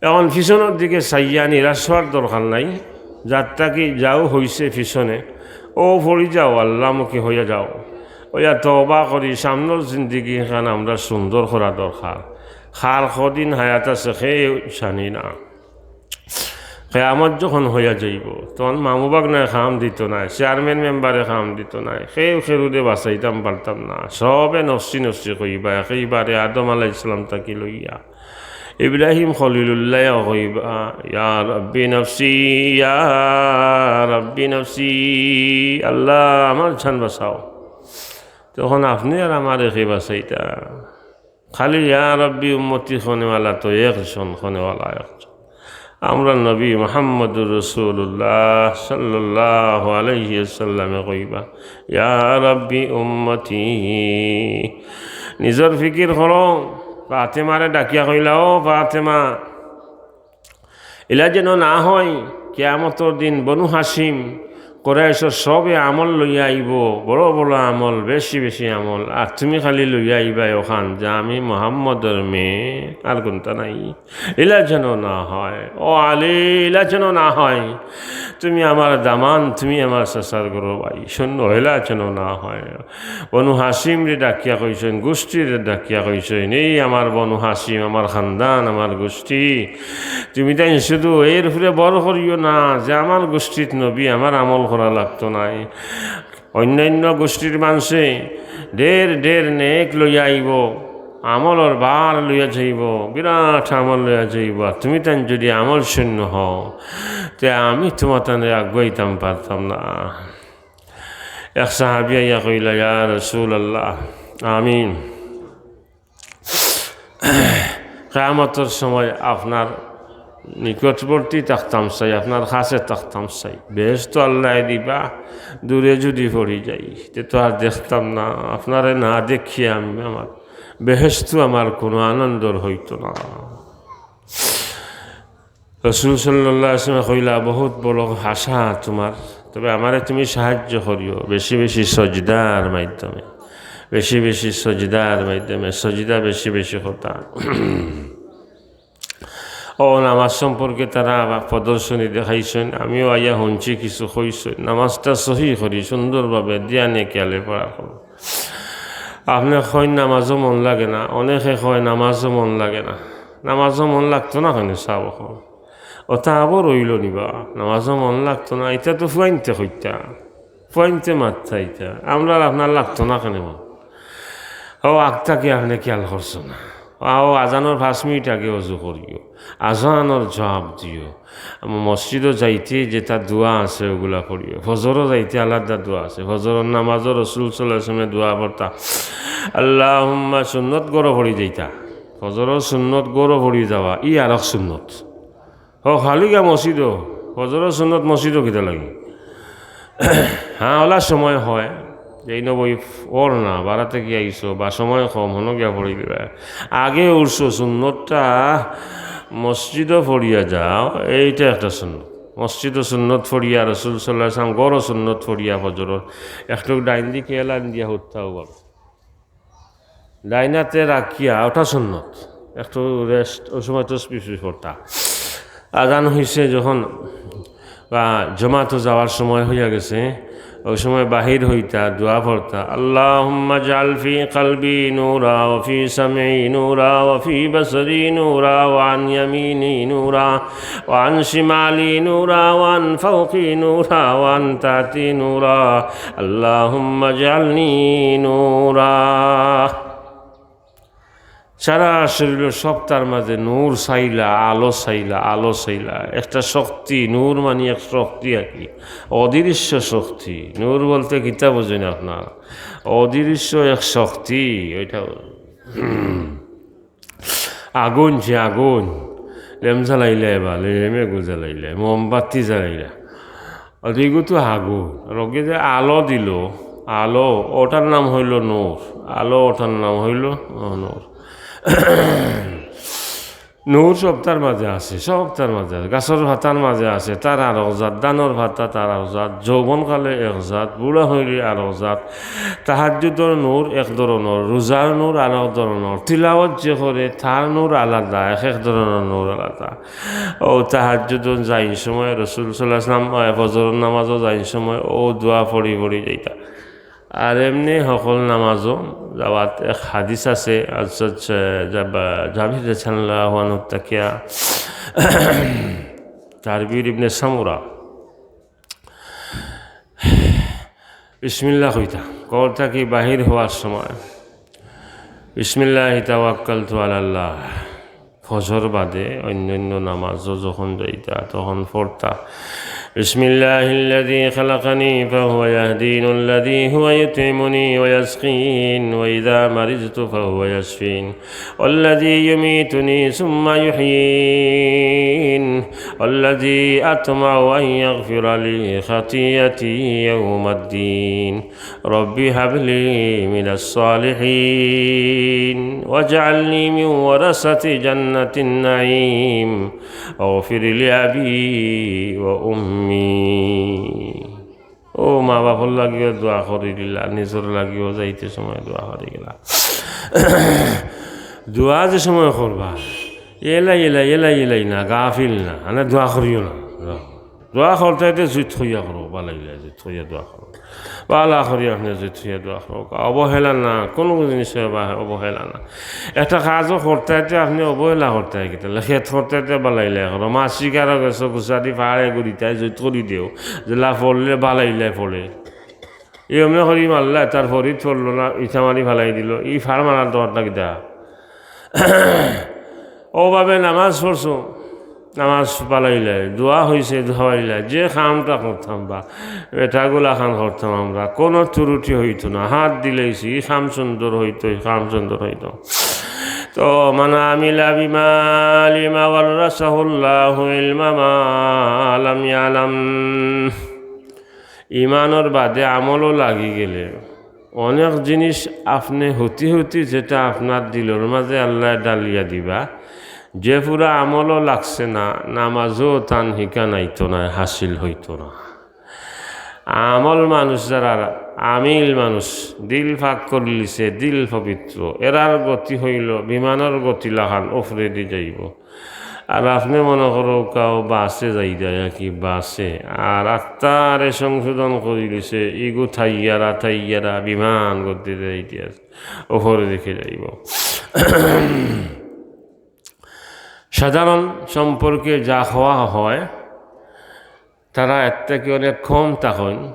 এখন পিছনর দিকে চাইয়া নিরাশ অওয়ার দরকার নাই। যার থাকি যাও হইছে পিছনে, অউ পড়ি যাও, আল্লাহমুখী অইয়া যাও। অইয়া তওবা করি সামনর জিন্দেগিখান আমরা সুন্দর করা দরকার। কার কদিন হায়াত আছে কেউ জানি না। কিয়ামত যখন অইয়া যাইবো, তখন মামু বাগনায় কাম দিতো নায়, চেয়ারম্যান মেম্বারে কাম দিতো নায়, কেউ কেউরে বাঁচাইতাম পারতাম না, সবে নফসি নফসি কইবা। একেবারে আদম আলাইহিস সালাম থাকি লইয়া ইব্রাহিম খলিলুল্লায়ও কইবা, "ইয়া রব্বি নফসি, ইয়া রব্বি নফসি, আল্লাহ আমার জান বাঁচাও।" তখন আপনে আর আমারে কে বাঁচাইতা? খালি ইয়া রব্বি উম্মতি কওনেওয়ালা তো একজন, কওনেওয়ালা একজন। আমরার নবী মুহাম্মদুর রাসূলুল্লাহ সাল্লাল্লাহু আলাইহি ওয়াসাল্লামে কইবা, "ইয়া রব্বি উম্মতি।" নিজর ফিকির করো, ফাতেমারে ডাকিয়া কইলা, "ও ফাতেমা, ইলা যেন না হয়, কিয়ামতর দিন বনু হাশিম কুরাইশর সবে আমল লইয়া আইবো, বড় বড় আমল, বেশি বেশি আমল, আর তুমি খালি লইয়া আইবায় অখান যে আমি মুহাম্মদর মেয়ে, আর কুন্তা নাই। ইলা যেন না হয়, ও আলী, ইলা যেন না হয়। তুমি আমার দামান, তুমি আমার চাচার ঘরর ভাই, শোনো, ইলা যেন না হয়। বনু হাশিমরে ডাকিয়া কইছইন, গোষ্ঠীরে ডাকিয়া কইছইন, এই আমার বনু হাশিম, আমার খানদান, আমার গোষ্ঠী, তুমি তাইন শুধু এর উপরে ভর করিও না যে আমার গোষ্ঠীত নবী আমার আমল করা লাগতো নায়। অন্যান্য গোষ্ঠীর মানষে ঢের ঢের নেক লইয়া আইবো, আমলর ভার লইয়া যাইবো, বিরাট আমল লইয়া যাইবো। আর তুমি তাইন যদি আমল শূন্য হও, তে আমি তুমাতানরে আগুয়াইতাম পারতাম না। এক সাহাবী আইয়া কইলা, ইয়া রাসূলুল্লাহ, আমি কিয়ামতর সময় আপনার নিকটবর্তী থাকতাম চাই, আপনার কাছে থাকতাম চাই। বেহেশত আল্লায় দিবা, দূরে যদি পড়ি যাই, তে তো আর দেখতাম না, আপনারে না দেখিয়া আমি আমার বেহেশত আমার কুনু আনন্দর হইতো না। রাসূল সাল্লাল্লাহু আলাইহি ওয়াসাল্লাম কইলা, "বহুত বড় আশা তুমার, তবে আমারে তুমি সাহায্য করিও বেশি বেশি সজদার মাধ্যমে, বেশি বেশি সজদার মাধ্যমে, সজদা বেশি বেশি করতা।" ও নামাজ সম্পর্কে তারা প্রদর্শনী দেখাইছইন, আমিও আইয়া হুনছি কিছু কইছইন। নামাজটা সহি করি সুন্দরভাবে ধ্যানে খেয়ালে পড়া করো। আপনে কইন নামাজও মন লাগে না, অনেকে কয় নামাজও মন লাগে না। নামাজও মন লাগতো না কেনে, সাব অকল? অতা আবার অইলো নি বা, নামাজও মন লাগতো না, ইতা তো ফুয়াইন্তে কইতা, ফুয়াইন্তে মাততা ইতা। আমরার আপনার লাগতো না কেনে বা? ও আগ থাকি আপনে খেয়াল করছো না? আও, আজানর পাঁচ মিনিট আগে অজু করিও, আজানর জবাব দিও। মসজিদো যাইতে যেতা দোয়া আছে, ওগুলা পড়িও। ফজরো যাইতে আলাদা দোয়া আছে। ফজরর নামাজো রাসূল সাল্লাল্লাহু আলাইহি ওয়াসাল্লামে দোয়া পড়তা, আল্লাহুম্মা, সুন্নত ঘরো পড়ি যাইতা। ফজরর সুন্নত ঘরো পড়ি যাওয়া, ই আরক সুন্নত। ও, খালি গা মসজিদো, ফজরর সুন্নত মসজিদো কিতা লাগি? হ্যাঁ, অলা সময় হয়, যেইন বই অর না, বারা থাকি আইছো, বা সময় কম, হনো গিয়া পড়ি দিবা। আগে উঠছো, সুন্নতটা মসজিদো পড়িয়া যাও, এইটা একটা সুন্নত। মসজিদো সুন্নত পড়িয়া, রাসূল সাল্লাল্লাহু আলাইহি ওয়াসাল্লাম ঘরো সুন্নত পড়িয়া ফজরর, একটু ডাইন দিকে এলান দিয়া হুত্তাও বল। ডাইন আতে রাখিয়া, ওটা সুন্নত। একটু রেস্ট, ওই সময় তসবিহ পড়তা। আজান হইছে যখন, বা জমাতো যাওয়ার সময় হইয়া গেছে, ওই সময় বাহির হইতা, দোয়া পড়তা, আল্লাহুম্মা জাআল ফি কলবি নূরা, ওয়া ফি সামঈ নূরা, ওয়া ফি বাসারি নূরা, ওয়া আন ইয়ামিনি নূরা, ওয়া আন শিমালি নূরা, ওয়া আন ফাওকি নূরা, ওয়া আন তাহতি নূরা, আল্লাহুম্মা জাআলনি নূরা। সারা শরীরর সবতার মাঝে নূর চাইলা, আলো চাইলা, আলো চাইলা। একটা শক্তি, নূর মানি এক শক্তি আর কি, অদৃশ্য শক্তি। নূর বলতে কিতা বুঝইন আপনারা? অদৃশ্য এক শক্তি, ওইটা। আগুন যে আগুন, লেম জ্বালাইলে বা লেমে গু জ্বালাইলে, মোমবাতি জ্বালাইলা, আর এগু তো আগুন। আর ওকে যে আলো দিল, আলো, ওটার নাম হইল নূর। আলো, ওটার নাম হইল, ও, নূর। নূর সবতার মাঝে আছে, সবতার মাঝে আছে। গাছর পাতার মাঝে আছে, তার আরক জাত, ধানর পাতা তার আরক জাত, যৌবনকালে এক জাত, বুড়া হইলে আরক জাত। তাহাজ্জুদর নূর এক ধরনর, রোজার নূর আরক ধরনর, তিলাওয়াত যে করে তার নূর আলাদা, এক এক ধরনর নূর আলাদা। ও তাহাজ্জুদো যাইন সময় রাসূল সাল্লাল্লাহু আলাইহি ওয়াসাল্লাম, আহ, ফজরর নামাজো যাইন সময় ও দোয়া পড়ি পড়ি যাইতা। আর এমনে হকল নামাজো যাওয়াত এক হাদিস আছে, আচ্ছা, আচ্ছা, জাবা-, জাবির রাদিয়াল্লাহু আনহু তাকিয়া, জাবির ইবনে সামুরা, বিসমিল্লাহ কইতা, ঘর থাকি বাহির হওয়ার সময়, বিসমিল্লাহি তাওয়াক্কালতু আলাল্লাহ। ফজর বাদে অন্যান্য নামাজও যখন যাইতা, তখন পড়তা, বিসমিল্লাহিল্লাযী খালাকানি ফাহুয়া ইয়াহদিন, ওয়াল্লাযী হুয়া ইউতইমুনি ওয়া ইয়াসকিন, ওয়া ইযা মারিযতু ফাহুয়া ইয়াশফিন, ওয়াল্লাযী ইউমীতুনি সুম্মা ইউহয়ীন, ওয়াল্লাযী আতমাউ আন ইয়াগফিরা লি খাতিয়াতি ইয়াউমাদ্দীন। رب هب لي من الصالحين واجعلني من ورثة جنة النعيم واغفر لأبي وأمي. ও মা বাপর লাগিও দোয়া করি দিলা, নিজর লাগিও যাইতে সময় দোয়া করি গেলা। দোয়া যে সময় করবা, এলাই এলাই এলাই এলাই না, গাফিল না, মানে দোয়া করিও না। দোয়া করতে হইতে জুইত হইয়া করো, বালাইলে জুইত হইয়া দোয়া করো, বালা করি আপনি জুইত হইয়া দোয়া করো। অবহেলা না, কোনো জিনিসে বা-, অবহেলা না। একটা কাজও করতে হইতে আপনি অবহেলা করতে হয় কিতা, খেত করতে হইতে বালাইলে করো, মাছ শিকারও গেছো, গুছাদি পাহাড়ে ঘুরিতে জুইত করি দেও, যেলা পড়লে বালাইলে পড়ে। এই অমনে করি মারলা, তার ফরিদ পড়লো না, ইটা মারি ফালাই দিল, ই ফাড় মারার দরকার না কিতা? ওভাবে নামাজ পড়ছো, নামাজ বালাইলে, দোয়া হইছে, দোয়া বালাইলে, যে কামটা করতাম বা বেটাগুলা খান করতাম আমরা, কোনো ত্রুটি হইতো না। হাত দিলাইছি, ই কাম সুন্দর হইতো, ই কাম সুন্দর হইতো। তো মান আমিলা বিমা আলিমা ওয়াররাসাহুল্লাহু ইলমা মা লাম ইয়ালাম। ইমানর বাদে আমলও লাগি গেলে অনেক জিনিস আপনি হুতি হুতি যেটা আপনার দিলর মাঝে আল্লায় ডালিয়া দিবা, যে পুরা আমলও লাগছে না, নামাজও তান হিকান আইতো না, হাসিল হইতো না। আমল মানুষ যারা আমিল মানুষ, দিল পাক করিলিছে, দিল পবিত্র, এরার গতি হইল বিমানর গতি লাখান, উফরেদি যাইব। আর আপনি মনে করো কাউ বাসে যাই যায় কি বাসে, আর আখতারে সংশোধন করি দিছে, ইগু থাইয়ারা থাইয়ারা বিমান গতিতে যাইতে আছে, ওপরে দেখে যাইব। সাধারণ সম্পর্কে যা হওয়া হয়, তারা এর থেকে অনেক কম থাকইন।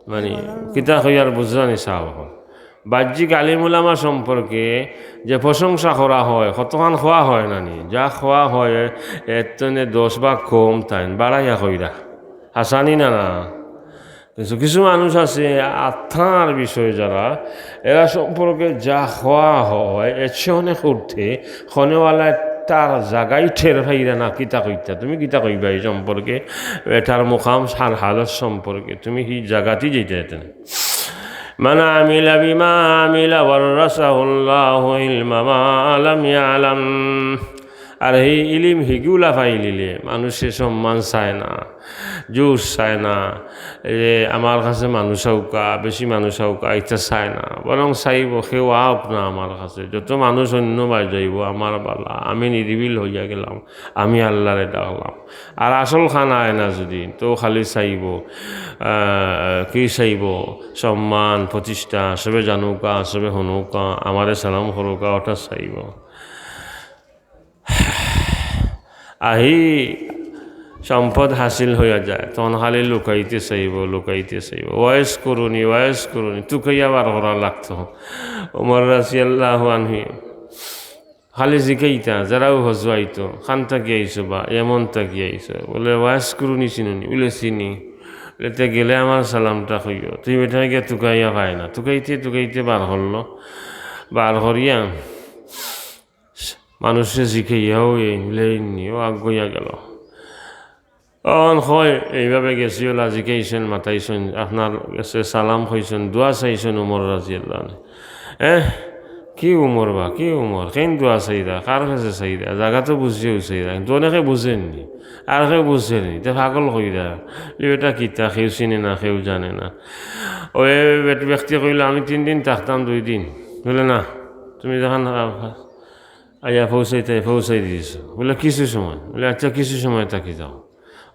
মানে, কিতা কইয়ার বুঝরানি সাহেব? এখন বাহ্যিক আলিম উলামা সম্পর্কে যে প্রশংসা করা হয়, কতখান কওয়া হয় না নি? যা কওয়া হয়, এর তনে দশ ভাগ কম তাইন, বাড়াইয়া কইরা। হাসানি না, না? কিছু কিছু মানুষ আছে, আত্মার বিষয়ে যারা, এরা সম্পর্কে যা কওয়া হয়, এর চেয়ে অনেক ঊর্ধ্বে, কওনেওয়ালায় তার জাগাই টের পাইরা না, কিতা কইতা, তুমি কিতা কইবা এই সম্পর্কে, এটার মুকাম সার হালত সম্পর্কে, তুমি কি জাগাতেই যেতে যেতে না। মান আমিলা বিমা আমিলা ওয়াররাসাহুল্লাহু ইলমা মা লাম ইয়ালাম। আর এই ইলিম হিগুলা পাইলিলে মানুষে সম্মান চায় না, জুশ চায় না, এই যে আমার কাছে মানুষ আউকা, বেশি মানুষ আউকা, ইটা চায় না, বরং চাইব কেউ আউক না আমার কাছে, যত মানুষ অন্য বায় যাইব আমার বালা, আমি নিরিবিল হইয়া গেলাম, আমি আল্লাহরে ডাকলাম। আর আসল খান আয় না যদি, তো খালি চাইব, আহ, কি চাইব? সম্মান, প্রতিষ্ঠা, সবে জানুকা, সবে হনুকা, আমারে সালাম করুকা, ওটা চাইব। আহি সম্পদ হাসিল হইয়া যায়, তখন খালি লুকাইতে চাইব, লুকাইতে চাইব। ওয়াইস করুনি, ওয়াইস করুনি, তুকাইয়া বার করা লাগতো। ওমর রাদিয়াল্লাহু আনহু খালি জিকাইতা, যারাও হজু আইতো, "খান থাকি আইছো বা, এমন থাকি আইছো?" বলে, "ওয়াইস করুনি চিনুনি?" বলে, "চিনি।" বলে, "তে গেলে আমার সালামটা কইও।" তুই বেটা গিয়া তুকাইয়া পায় না, তুকাইতে তুকাইতে বার করলো, বার করিয়া মানুষে জিকাইয়াও এই মিলেইনি, ও আগুইয়া গেল। অন হয় এইভাবে গেছি, ওলা জিকাইছেন, মাতাইছেন, আপনার গেছে সালাম কইছেন, দোয়া চাইছেন উমর রাদিয়াল্লাহু আনহু। এহ, কি উমর বা, কি উমর? কেন দোয়া চাইরা? কার কাছে চাইরা? জাগা তো বুঝিয়াও চাইরা, কিন্তু অনেকে বুঝেননি, আর কেউ বুঝেনি, তে পাগল কইরা। লি বেটা কিতা, কেউ চিনে না, কেউ জানে না। ওই বেট-, ব্যক্তি কইল, "আমি তিন দিন থাকতাম, দুই দিন।" বলে, "না, তুমি যখন আইয়া পৌঁছাইতে, পৌঁছাই দিয়েছো।" বলে, "কিছু সময়।" বলে, "আচ্ছা, কিছু সময় থাকি যাও।"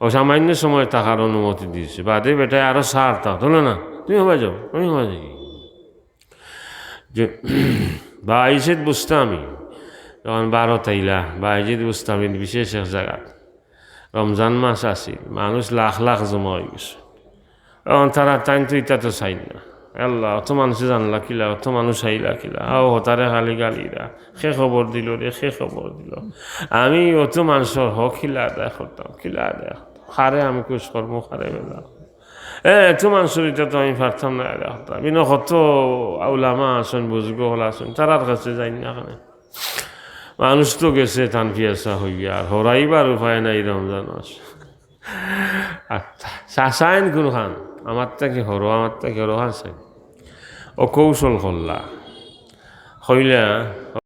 ও সামান্য সময় থাকার অনুমতি দিয়েছে। বাদে বেটায় আরো সার থাকতো না, না, "তুমি হবায় যাও, আমি হবায় যাই।" যে বায়েজিদ বুস্তামি, যখন ভারত আইলা, বায়েজিদ বুস্তামির বিশেষ এক জায়গা, রমজান মাস আছিল, মানুষ লাখ লাখ জমা হয়ে গেছে। এখন তারা তাইন তো ইটা তো চাইন না। আল্লাহ, অত মানুষে জানলা কিলা, অত মানুষ আইলা কিলা, আও হতারে খালি গালিরা, "খে খবর দিল রে, খে খবর দিল।" আমি অত মানুষর হক কিলা আদায় করতাম, কিলা আদায় করতাম? কারে আমি খুশ করমু, কারে বেজার? এ, এত মানুষর ইটা তো আমি পারতাম না আদায় করতাম। ইনো কত উলামা আছেন, বুজুর্গ হকল আছেন, তারার কাছে যাই না কেনে? মানুষ তো গেছে তান পিয়াসা হইয়া, আর হরাইবার উপায় নাই রমজান মাস। আর তা-, চা-, চাইন কোনখান? আমার তাকি হরো, আমার তাকি হরো খান চাইন। ও কৌশল করলা। কইলা,